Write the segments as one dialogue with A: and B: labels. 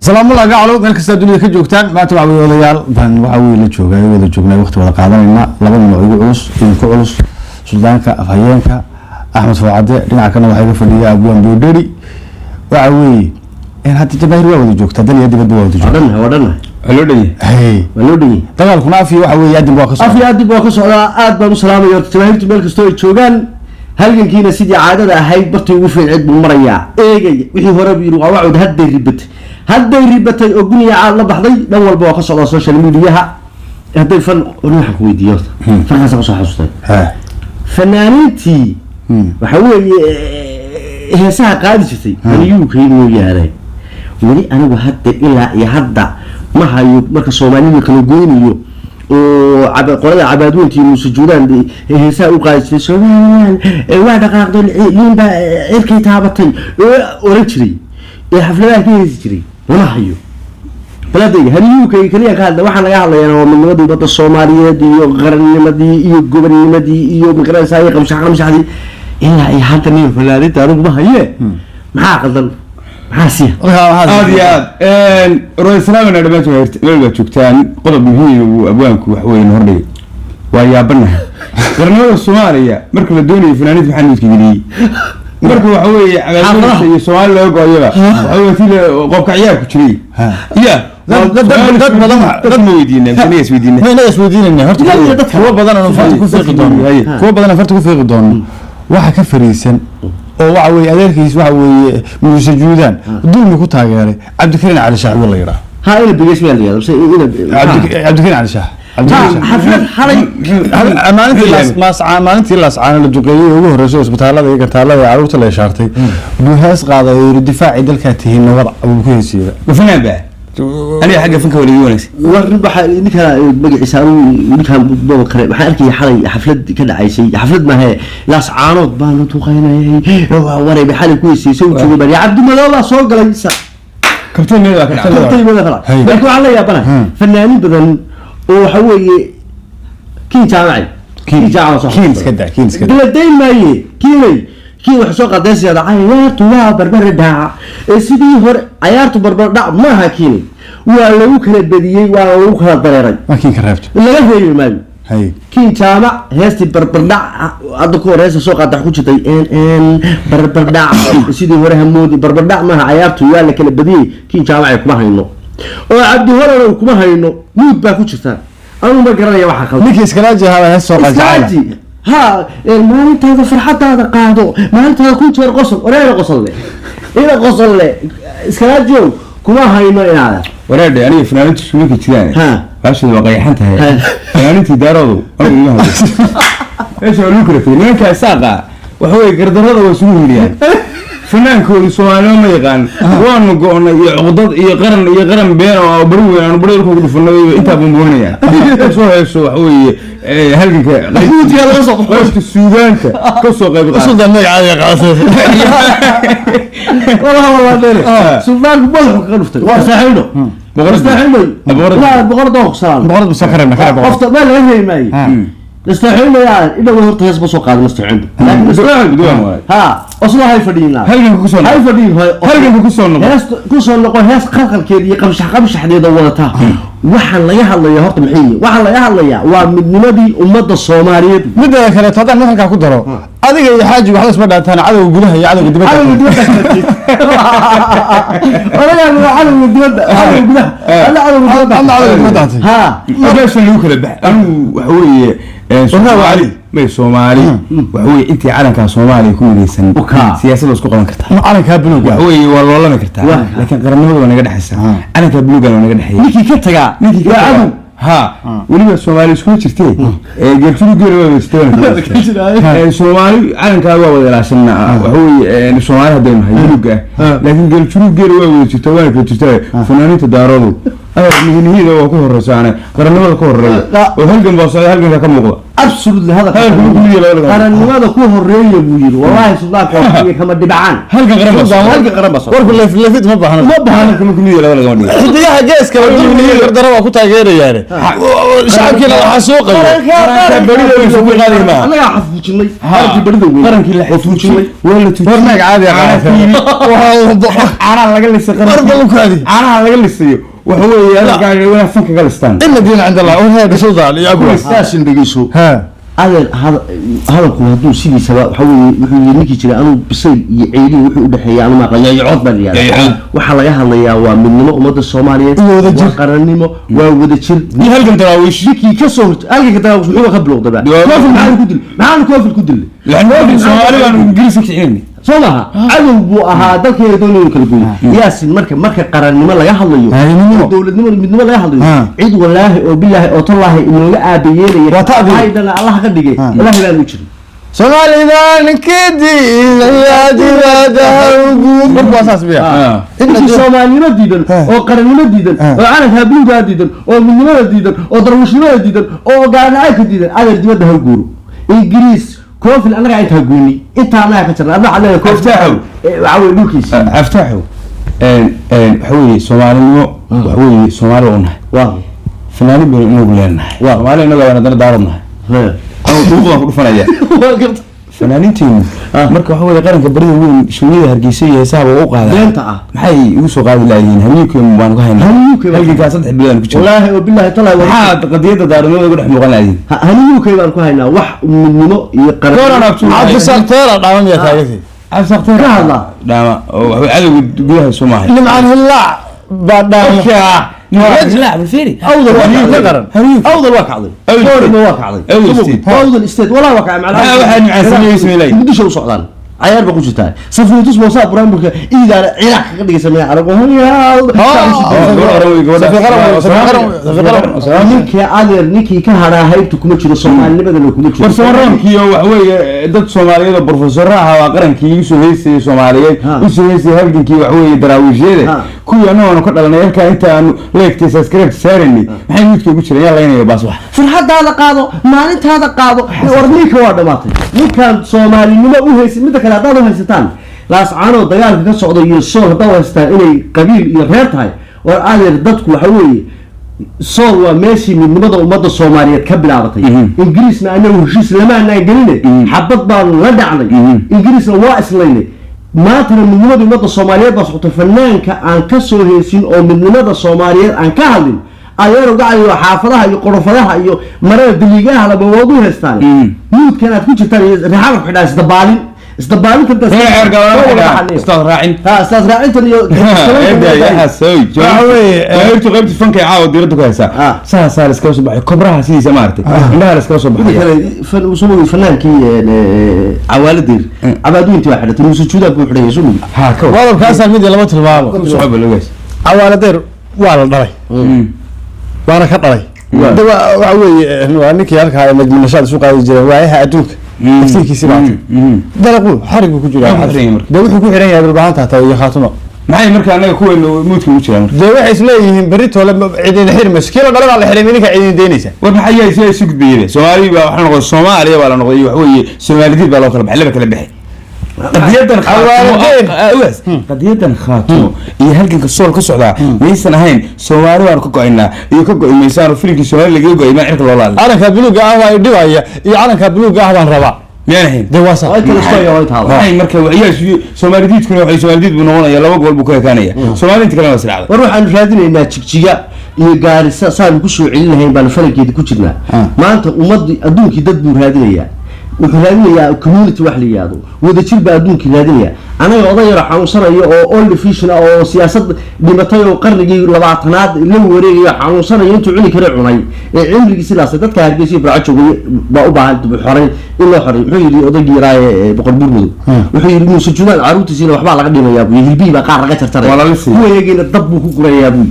A: Salaamullahi gacalo meel kastaa dunida ka joogtaan. Maanta waxa weye odayaal baan waxa weye la joogaa, wada joognay, waqti wada qaadanayna. Laba nin oo igu culus, idinku culus, suldaanka afhayeenka Axmed Foocade, dhinaca kalena waxaa iga fadhiya Abwaan Boodheri. Waxa weeye hadda jamaahiir waa wada joogtaa, dal iyo dibadba waa wada joogtaa.
B: Waa dhannahay, waa dhannahay.
C: Waa loo dhanyay.
A: Hey.
B: Waa loo dhanyay.
A: Dagaalkuna af iyo waxa weeye adin waa ka
B: af
A: socda.
B: Iyo adib waa ka socdaa. Aad baan u salaamaya horta jamaahiirtu meel kastoo ay joogaan. Halgankiina sidii caadada ahayd bartii ugu fiicid buu marayaa. Eegaya wixii hore buu yidhi, waa wacud. Hadday ribatay, hadday ribatay oo guniya caad la baxday, dhan walba waa ka socdaa social mediaha. Hadday fan, waxaan ku weydiiye horta, fankaasaan kusoo xasuustay. Fanaaniintii waxa weeye heesaha qaadi jirtay aniyuukay mooyaane, weli anigu hadda ilaa iyo hadda ma hayo. Marka soomaalida kala goynayo oo qolada cabaadweynta iyo muusajuudaan heesaha u qaadi jiray, Somaliland waa dhaqaaqdo, liinbaa cirkay taabatay oran jiray ee xafladaha ka heesi jiray, lama hayo. Baladayga haniyuukay kaliya ka hadla. Waxaan laga hadlayaa waa midnimadii ummadda Soomaaliyeed iyo qarannimadii iyo gobonnimadii iyo maqranaysaa iyo qamshax qamshaxdii. Ilaa iyo hadda nin fanaaniinta anigu ma haye. Maxaa qaldan? Maxaa siya?
C: Aad iyo aad roy salaamana dhammaan jamaahiirta meel baad joogtaan. Qodob muhiim uu abwaanku wax weyn hordhigay. Waa yaabanahay qarnimada Soomaaliya marka la doonayo fanaaniinta maxaa nuudka geliyey? Marka waxa weeye cabaadooyinka iyo Soomaali laga go-ayaba waxa weeye tii qoobka ciyaarku jiray ya.
A: Dad badan
C: dad ma weydiina, aniga is weydiina.
A: Ma inaga isweydiinayna horta.
B: Ilaa dadka.
A: Kuwa badan aan farta ku fiiqi doono,
C: Haye.
A: kuwa badan aan farta ku fiiqi doono, waxa ka fariisan oo waxa weeye adeerkiis waxa weeye Muuse Juudaan dulmi ku taageeray, Cabdikariin Cali Shaax la yidhaah.
B: Ha, ina bigeys maa la yihahdo mise ina
A: Cabdikariin Cali Shaax, Cabdikariin Shaax.
B: Xaflad xalay.
A: Maalintii maalintii laascaana la duqeeyey ee ugu horreysay, isbitaalada iyo gantaalada ee carruurta la ishaartay buu hees qaaday oo yidhi, "Difaacii dalkaa tihiin, nabad," buu ku heesiiyey.
C: Mafanaan ba aniga xagga fanka waa laga wanaagsan.
B: War waxa ninka magaciisa anigu ninkan baba kale waxaan arkayay xalay xaflad ka dhacaysay. Xaflad maahe, Laascaanood baanu tuqaynayay, waray bay xalay ku heysiisay. Uu joogay baan Cabdimadoow baa soo galay.
C: Kabtan meel baa ka dhacay.
B: Kabtay mada kala.
A: Hay.
B: Laakiin waxaan la yaabanahay fanaaniin badan oo waxa weeye kiin jaamacay, kiin jaamac soo
A: Kiin iska daa, kiin iska daa.
B: Diladayn maaye kiinay kiin waxa soo qaaday siyada cayaartu waa barbar dhac ee sidii hore cayaartu barbar dhac maaha. Kiinay waa lagu kala badiyey, waa lagu kala dareeray.
A: Waa kiin ka reebto.
B: Laga reebi maayo.
A: Hay.
B: Kiin jaamac heestii barbardhac hadda ku hor heesta soo qaata ku jirtay n barbardhac sidii hore hamoodi, barbardhac maaha, cayaartu waa la kala badiyey. Kiin jaamacay kuma hayno oo Cabdi Horanow kuma hayno, muud baa ku jirta. Anigu ma garanaya waxa qaldan.
A: Ninkii iskalaaji ahaa baa hees soo qaad jacayla.
B: Iskaaji ha, maalintaada farxadaada qaado, maalintaada ku jeer qosol oreena qosolle ina qosolle. Iskalaajow kuma hayno inaada.
C: Waraadhe, aniga fanaaniintu isku markay jiraan baashooda waa qayaxan tahay. Fanaaniintii daaroodu anigu ima hadlo, meesha waa lagu kala tegay. Nimankaa saaqa waxa weye gardarrada waa isugu heliyaan. Fanaankoodu Soomaalnimo ma yaqaan. Waanu go-nay iyo cuqdad iyo qaran iyo qaran been oo bari weyn aanu bari dhulka ku dhufanay intaa bumbuurinayaan. Soo heeso waxa weeye halganka
B: Guudka laga soo
C: qaybta suugaanta ka soo qayb qaata.
A: Sultan magacaada qaatay.
B: Walahi wallah dheere. Suldaanku madaxu kaga dhuftay. Waa saaxiibno.
C: Boqorada.
B: Saaxiibno.
C: Boqorada.
B: Waa boqorada oo salaam.
A: Boqorada soo kareebna kare boqorada.
B: Qofta ma laga reebi maayo. Nastaxiino yaa idhow horta hees ma soo qaadin nastaxiino. Laakiin nastaxiino
C: Duwan waay.
B: Ha, oslo hay fadhiina.
C: Halganka ku soo
B: hay
C: noqo.
B: Fadhiin hay.
C: Halganka ku soo noqo.
B: Hees ku soo noqo, hees qalqalkeeda iyo qamshax qamshaxdeeda wadata. Waxaan laga hadlayaa horta maxay yihiin? Waxaan laga hadlayaa waa midnimadii ummadda Soomaaliyeed.
A: Midda kaleeto haddaan mid halkaa ku daro, adiga iyo xaaji waxba isma dhaantaan, cadowga gudaha iyo cadowga dibadda.
B: Cadowga dibadda, odagaan waa cadowga dibadda, cadowga gudaha alla, cadowga dibadda.
A: Alla cadowga dibadda hatay.
B: Ha.
C: Meesha lagu kala bax anigu waxa weeye Soomaali may Soomaali waxa weeye intii calankaa Soomaaliya ku midaysan
B: Ukaa.
C: siyaasadda waa isku qaban kartaa.
A: Calankaa buluuga.
C: Waxa weeye waa loolami kartaa, laakiin qarannimadu waa naga dhexaysa. Calankaa buluugan waa naga dhexeeya.
B: Ninkii ka tagaa
C: ninkii ka
B: waa
C: tagaa
B: cadow.
C: Ha, weliba Soomaali iskuma jirtee, geeljiru geela waa wada. Soomaali calankaa waa wada ilaashanaa. Waxa weeye Soomaali haddaynu nahay buluuga ah, laakiin geeljiru geela waa wada jirtaa, waana kala jirtaa. Fanaaniinta daaroodu Nihinihida waa ku horeysa, qarannimada ku horeeya oo halgan baa socda, halganka ka muuqda.
B: Absolutely, hadalka
C: Hadalka ku midiya labada gacan.
B: Qarannimada ku horeeya buu yiri. Wallahi suldaanka waa kuwiya kama dhibcaan.
C: Halgan qaran baa socda.
B: Halgan qaran baa socda.
A: Warku leefleefid ma baahna.
B: Ma baahna.
C: Halganka ku midiya labada gama dhigo.
A: Xidigaha geeska la dulmiyo gardaro waa ku taageerayaane, shacabkiina waxaa soo qayo.
C: Qaranka barida way isugu qaadi maaha.
B: Annagaa xafuujinay qarankii barida weyn.
C: Qarankii la xafuujiyey waa la tujiyey.
A: War naag caadi ah.
C: Caanaha laga lisay
A: warba
C: qarankii
A: u kaadi.
C: Caanaha laga lisayo waxa weeye halkan waa fanka ka listaan.
A: Ina diina cinda allah warheega suldaan iyo abwa.
B: Saasin dhegeyso.
A: Ha.
B: Adeer, hadalku hadduu sidiisaba waxa weeye, wuxuu yiri ninkii jiray anuu bisayl iyo ceyriin wuxuu u dhexeeya anu maaqa yayacood baan
C: Yayacood.
B: yidhahdaa. Waxaa laga hadlayaa waa midnimo ummadda Soomaaliyeed
A: Iyo wadajir.
B: waa qarannimo, waa wadajir
C: iyo halgan daraawiish.
B: Ninkii ka soo horje halganka daraawish muxuu ka bilowdaba? Koofil maxaanu ku dilay? Maxaanu koofil ku dilay?
C: Soomaali baanu Ingiriis ka kicinayna.
B: Soo maaha cadow buu ahaa dalkeena doonaya inuu kala gooyo, Yaasin. Marka qarannimo laga hadlayo
A: Midnimo.
B: oo dowladnimo, midnimo laga hadlayo, cid walaahi oo bilaahi oo tallaahi inooga aabayeelaya
A: Waa ta'diib.
B: haydana Allah ka dhigay, walaahi baanu jirin.
A: Soomaalida ninkii diidaya dibadda ugu warku waa saas miya?
B: Ninkii soomaalinimo diidan oo qarannimo diidan oo calanka buluugaa diidan oo midnimada diidan oo darwiishnimada diidan oo gaalnacaybka diidan, adeer dibadda ha guuro. Ingiriis koofil annagaa intaa goynay, intaa annagaa ka jarnay, adna waxaad leedahay koofil.
C: Aftaaxow.
B: Waxaa weye dhulkiisi.
C: Aftaaxow, waxa weeye soomaalinimo, waxa weeye Soomaali waa u nahay.
B: Waa
C: fanaanin baynu inagu leenahay. Soomaali inagu baan haddana daarad nahay. Anu duuqdan ku dhufanaya.
B: Waa garta.
C: Fanaaniinteenu marka waxa weeye qaranka barida weyn shuuniyada Hargeysa iyo heesaha waa u qaadaa.
B: Beenta ah.
C: Maxay igu soo qaadi lahayiin? Hamiinkeenu baanu ka haynaa.
B: Hamiinkeenu.
C: Halgankaa 3 bilood aan ku jirno.
B: Wallaahi oo bilaahi talaahi waa
C: Maxaad qadiyadda daaradnimada uga dhex muuqan lahayiin?
B: Haniyuukay baan ku haynaa wax midnimo iyo
C: Gooraan
B: qaran.
C: abtu
A: Cabdisaaq teera dhaama miyaa taagantay?
C: Cabdisaaq
B: Ka hadla.
C: Dhaama oo waxa cadowga gudaha soo maahay.
A: Nimcaan Hillaac baa dhaama.
B: Awdal waa
A: Hamiinka
B: kacday.
A: qaran.
B: Awdal waa kacday.
C: Awdal
B: Boorama waa kacday.
C: Awdal State.
B: Awdal State walaa waa kacay.
C: Maxaa waxaa nimcaan sameeyey Ismaiil?
B: Muqdisho u socdaan, cayaar ba ku jirtaa, safiitus moosaa buraanburka iidaana cilaaq kaga dhigaysa maya anagu. Ninkii adeer, ninkii ka hadhaa haybta kuma jiro, soomaalinimadana kuma jiro.
C: Warsamaroonkii oo waxa weeye dad Soomaaliyeed oo professorro ah waa qarankii usoo heysayay Soomaaliyeed, usoo heysayay halgankii waxa weeye daraawiishyada, kuwii annagoonu ka dhalanay halkaa intaanu leegtay subscribe saaraynay, maxay midka ugu jireen? Yaa laynaya baas wax.
B: Farxadaada qaado, maalintaada qaado. War ninka waa dhamaatay, ninkaan soomaalinimo u haysan. Midda kale, haddaad u haysataan Laascaanoo dagaalka ka socda iyo Sool, haddaad u haysataan inay qabiil iyo reer tahay, war adeer, dadku waxa weeye Sool waa meeshii midnimada ummadda Soomaaliyeed ka bilaabatay. Ingiriisna anagu heshiis lamaanaan geline, xabad baanu la dhacnay. Ingiriisna waa islaynay. Maantana midnimada ummadda Soomaaliyeed baa socotay. Fanaanka aan ka soo heesin oo midnimada Soomaaliyeed aan ka hadlin, adeero gacayo, xaafadaha iyo qorofadaha iyo marada daliigaha laba waad u haystaan. Muudkan aad ku jirtaan iyo rixada ku xidhaa isdabaalin isdabaalinta.
C: Istaad raacin.
B: Ha, istaas raacintan iyo
A: Waxa weeye,
C: Waairtu qaybta fanka ee caawa diiradda ku haysaa. Saasaa la iskaga soo baxay kobraha sidiisa, maaragtay, indhaha la iskaga soo
B: midda
C: baxaya.
B: Kale fanaankii Cawaaladeer cabaadooyintii baa xidhatay, Muuse Juudaa buu xidhaya sumigi.
C: Ha ka war.
A: Qodobkaasaa mid iyo laba tilmaamo.
C: Socoba logaas.
A: Cawaaladeer waa la dhalay waana ka dhalay. De waxa weeye waa ninkii halkaa najminashaad isu qaadi jireen waayaha adduunka tafsiirkiisii baatay dalaqu xarig buu ku jiraa.
C: Muxuu ku xiran yahay marka?
A: De wuxuu ku xiran yahay dhulbahanta hataa iyo Khaatumo.
C: Maxay marka annaga kuweena muudka ugu jiraan marka?
A: Dee waxay isleeyihiin berri toole cidina xiri mayso, kii la dhalay baa la xiray, ninka cidina deynaysa.
C: War maxay yahay si ay isu gudbayeen? Soomaali baa waxa noqday, Soomaaliya baa la noqday, waxa weeye Soomaalidiid baa loo kala baxay, laba kala baxay. Qadiyadan
A: Cawaaladeer.
C: Khaatumo, qadiyadan Khaatumo iyo halganka Sool ka socdaa maysan ahayn Soomaali baanu ka go'aynaa iyo ka go'i maysaan. Filimkii Soomaali lagaga go'ay maa cirka loo laalay.
A: Calanka buluuga ah waa idhibaya iyo calanka buluuga ah baan rabaa.
C: Miyaan ahayn?
A: Dee waa saa.
B: Waa inta la isku hayo, waa inta hadla.
C: Maxay marka waxyaas Soomaalidiidkuna waxay Soomaalidiid buu noqonaya, laba gobol buu ka ekaanaya, Soomaali inta kalena waa israacday.
B: War waxaanu raadinaynaa Jigjiga iyo Gaarisa saanu ku soo celin lahayn baanu falankeeda ku jirnaa. Maanta ummadii adduunkii dad buu raadinayaa, wuxuu raadinayaa community wax la yihahdo, wadajir baa adduunkii raadinaya. Anaga oday yaro xanuunsanaya oo old vision ah oo siyaasad dhimatay oo qarnigii 20aad la wareegayo, xanuunsanaya, intuu cuni kara cunay ee cimrigii sidaas, dadka Hargeysa iyo Burco joogay baa u baahan dib u xoray in loo xoray. Muxuu yidhi odaygii yaraaye ee Boqor Buurmadow? Wuxuu yidhi Muuse Judaan caruurtiisiina waxbaa laga dhimayaa buu, hilbihii baa qaar laga jarjaraya.
C: Waa lala siiyey.
B: Kuwa iyagiina dab buu ku gurayaa buu.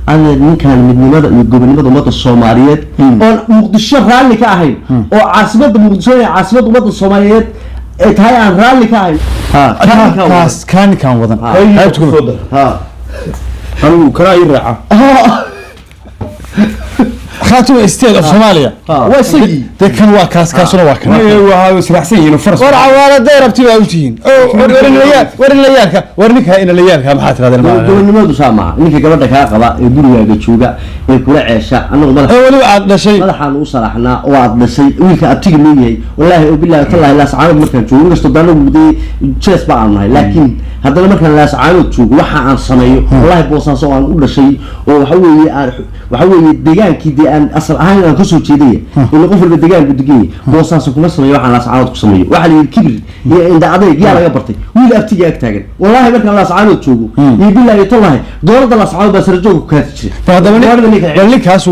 B: Adeer, ninkaan midnimada iyo gobonimada ummadda Soomaaliyeed oon Muqdisho raalli ka ahayn, oo caasimadda Muqdisho ee caasimadda ummadda Soomaaliyeed ay tahay aan raalli ka ahayn. Ha, kaa ninkaan wadan.
A: Kaas kaa ninkaan wadan. Qaybta kuma-
B: Ha.
C: Anigu kalaa ii raaca.
A: Khaatuma State of Somalia.
B: Waa isagii.
A: Dee kan waa kaas, kaasuna waa kan.
C: Waa israacsan yihiin faras.
A: War cawaaladay rabti baa u tihiin oo war inalayaalka, war ninka inalayaalka maxaa tirahdeen?
B: Gobonimadu saa maaha. Ninka gabadha kaa qaba ee gurigaaga jooga ee kula ceesha, annagu madax
A: ee weliba aad dhashay,
B: madaxaan u salaaxnaa oo aad dhashay, wiilka abtiga loo yahay. Wallaahi oo billahi tallahi, Laascaanood markaan joogo, inkastoo daanagu dee jees ba aan nahay, laakiin haddana markaan Laascaanood joogo waxa aan sameeyo, wallahi Boosaaso oo aan u dhashay oo waxa weeye aan waxa weeye degaankii dee aan asal ahaan aan kasoo jeedaya, ila qof walba degaanku degan yahay, Boosaaso kuma sameeyo waxaan Laascaanood ku sameeyo. Waxaa la yidhi kibir iyo indha adayg yaa laga bartay? Wiil abtiga ag taagan. Wallahi markaan Laascaanood joogo iyo billahi tallahi, dowladda Laascaanood baa sarajooga ku kaati jiray.
A: Bal haddaba
B: Gawaarida ninka
A: bal ninkaas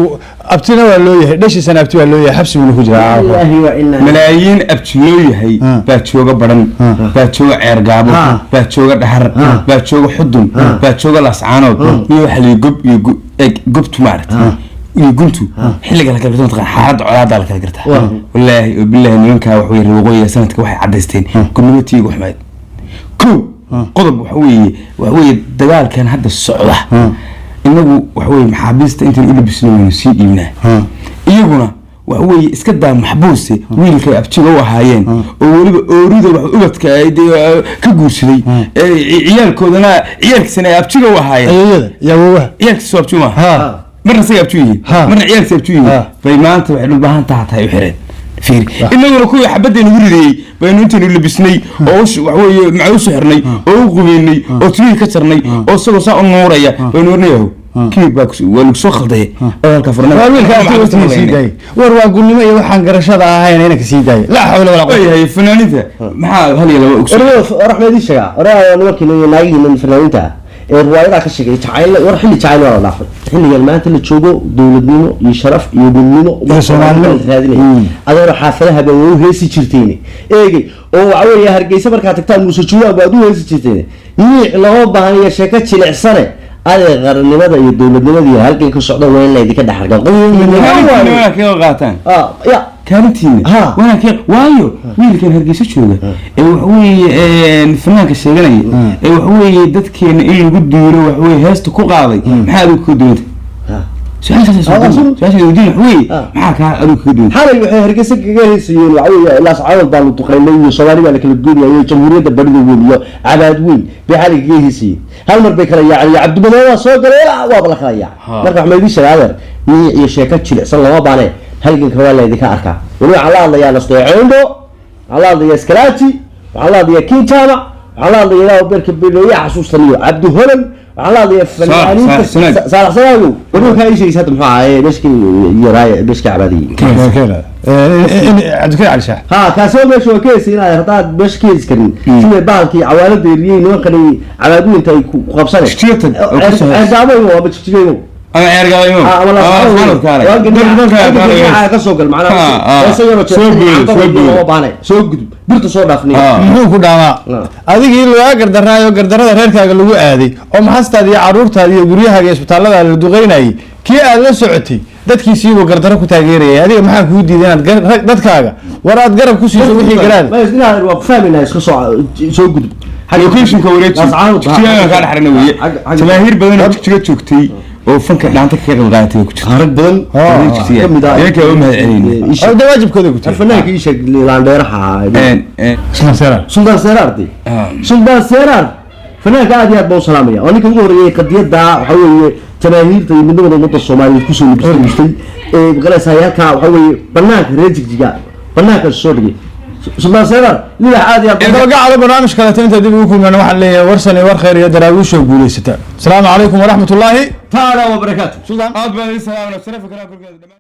A: abtina waa loo yahay, dhashiisana abti waa loo yahay, xabsiguna ku jiraa caawa.
B: Ilaahi waa inaa
C: Malaayiin abti loo yahay baa jooga Baran, baa jooga Ceergaabo, baa jooga Dhaxar, baa jooga Xudun, baa jooga Laascaanood iyo waxa la gob iyo eg gobtu maaragta iyo guntu xilliga la kala garto, mataqaan xaaladda colaadda la kala gartaa. Wallaahi oo billaahi, nimankaa wax weeye waqooyiga sanadka waxay caddaysteen gudnimatiiga xumayd. Kow qodob waxa weeye dagaalkan hadda socda, inagu waxa weeye maxaabiista intaan u labisno waynu sii dhiibnaa, iyaguna waxa weeye iska daa maxbuuse wiilkay abtiga u ahaayeen oo weliba oorida wax ubadka ay dee ka guursaday ee ciyaalkoodana ciyaalkiisana ay abtiga u ahaayeen.
A: Ayeeyada iyo awowaha.
C: Ciyaalkiisa soo abti maaha, marna isaga abti yihiin, marna ciyaalkiisa abti yihiin, bay maanta waxay dhulbaahan tahay u xireen. Fiiri, inaguna kuwii xabadda nagu rideeyey baynu intaynu labisnay oo waxa weeye maca usu xirnay oo u qubeynay oo timihii ka jarnay oo isagoo saa u nuuraya baynu warnayaho kii baa waa lagu soo khaldaya oo halka furnada.
A: War wiilka abtiga sii daayay. War waa gulnimo iyo waxaan garashada ahayn inanka sii daayay. Laa xawla walaa quwwata.
C: Waayahay, fanaaniinta maxaa hal iyo laba ogso?
B: War waxaan idiin sheegaa, oraa nimankii naagihiina fanaaniinta ah ee riwaayadaa ka sheegay jacayl, war xilli jacayl waa la dhaafay. Xilligan maanta la joogo dowladnimo iyo sharaf iyo gudnimo
A: iyo Soomaalinimo.
B: Raadinaya adeero xaafadaha baa u heesi jirteen eegay oo waxa weeye Hargeysa markaad tagtaan Muuse Juwaan baad u heesi jirteen. Niic lama baahnayo sheeko jilicsane. Adeer, qarannimada iyo dowladnimada iyo halkan ka socda waa in laydinka dhex arkaa.
C: Kaalintiina waa kaga qaataan.
B: Ya.
C: Kaalintiina waana ka waayo wiilkan Hargeysa jooga ee waxa weeye fanaanka sheeganaya ee waxa weeye dadkeena in lagu duulo waxa weeye heesta ku qaaday, maxaa adigu kaga duwanta? Su-aashaas su-aasha weydiin waxa weeye, maxaa kaa adigu kaga duwanta?
B: Xalay waxay Hargeysa kaga heesayeen waxa weeye Laascaanood baa la duqeynay iyo Soomaali baa la kala goynayay iyo jamhuuriyadda barida weyn iyo cabaad weyn bay xalay kaga heesayeen. Hal mar bay kala yaaceen iyo Cabdimadoobe waa soo galay, waaba la kala yaacay. Marka waxaa idiin sheegay adeer, niic iyo sheeko jilicsan lama baane. Halganka waa laydinka arkaa. Weli waxaan la hadlayaa Nasteeceyndo, waxaan la hadlayaa Iskalaaji, waxaan la hadlayaa Kin Jaamac, waxaan la hadlayaa Ilaahu beerka beelooya xasuustan iyo Cabdi Holan, waxaan la hadlayaa fanaaniinta.
C: Sanaag.
B: Saalax Sanaagow, warka ii sheegaysa hadda muxuu ahaayey meeshkii yaraaye, meeshkii cabaadiyey?
A: Cabdikariim Cali Shaax.
B: Ha, kaasoo meesha waa ka heysay inaad haddaad meesha ka heesi karin sida bahalkii cawaalada eriyey nimankani cabaadweynta ay ku qabsanay.
C: Jigjiga tag oo ku soo hees.
B: Ceergaabo ama Jigjiga
C: Ama Ceergaabo
B: ama
C: ama
B: ka soo gal macnaha heesa yaroo
C: Soo boodo, soo boodo.
B: lama baanay, soo gudub, birta soo dhaafnay.
A: Muxuu ku dhaamaa adigii looga gardaraayo gardarada reerkaaga lagu aaday oo maxastaada iyo caruurtaada iyo guryahaaga iyo isbitaallada la duqeynayay, kii aad la socotay dadkiisiibuu gardaro ku taageerayay, adiga maxaa kuu diiday inaad dadkaaga war aad garab ku siiso wixii garaad?
B: Inaad waa ku fahmaynaa, iska soo gudub.
C: Locationka wareeji. Jigjiga kaa dhexrana weeye. Jamaahiir badan oo Jigjiga joogtay oo fanka dhaanta ka qayb qaadatay ku jirta.
B: Rag badan kamid ah.
C: Iyaga waa mahad celinayna.
A: Oo de waajibkooda ku tiri.
B: Fanaanka ii sheeg laandheeraha.
A: Sultan Seeraar.
B: Sultan Seeraar de, Sultan Seeraar fanaanka aad iyo aad baa u salaamaya. Oo ninka ugu horreeyay qadiyadda waxa weeye jamaahiirta iyo midnimada ummadda Soomaaliyeed kusoo labistay ee maqalaysaa halkaa waxa weeye banaanka reer Jigjiga banaanka soo dhigay Sultan Seeraar lidax aad iyo aad.
A: Dabagacalo barnaamij kaleeto inta dib ugu kulmayna waxaan leeyahay warsan iyo war khayr iyo daraawiishoo guulaysata. Asalaamu calaykum waraxmat ullaahi
B: taala wabarakaatu.
A: Sultan.
C: Aad baan idin salaamana, sharafa kalaa korkeeda dhammaan.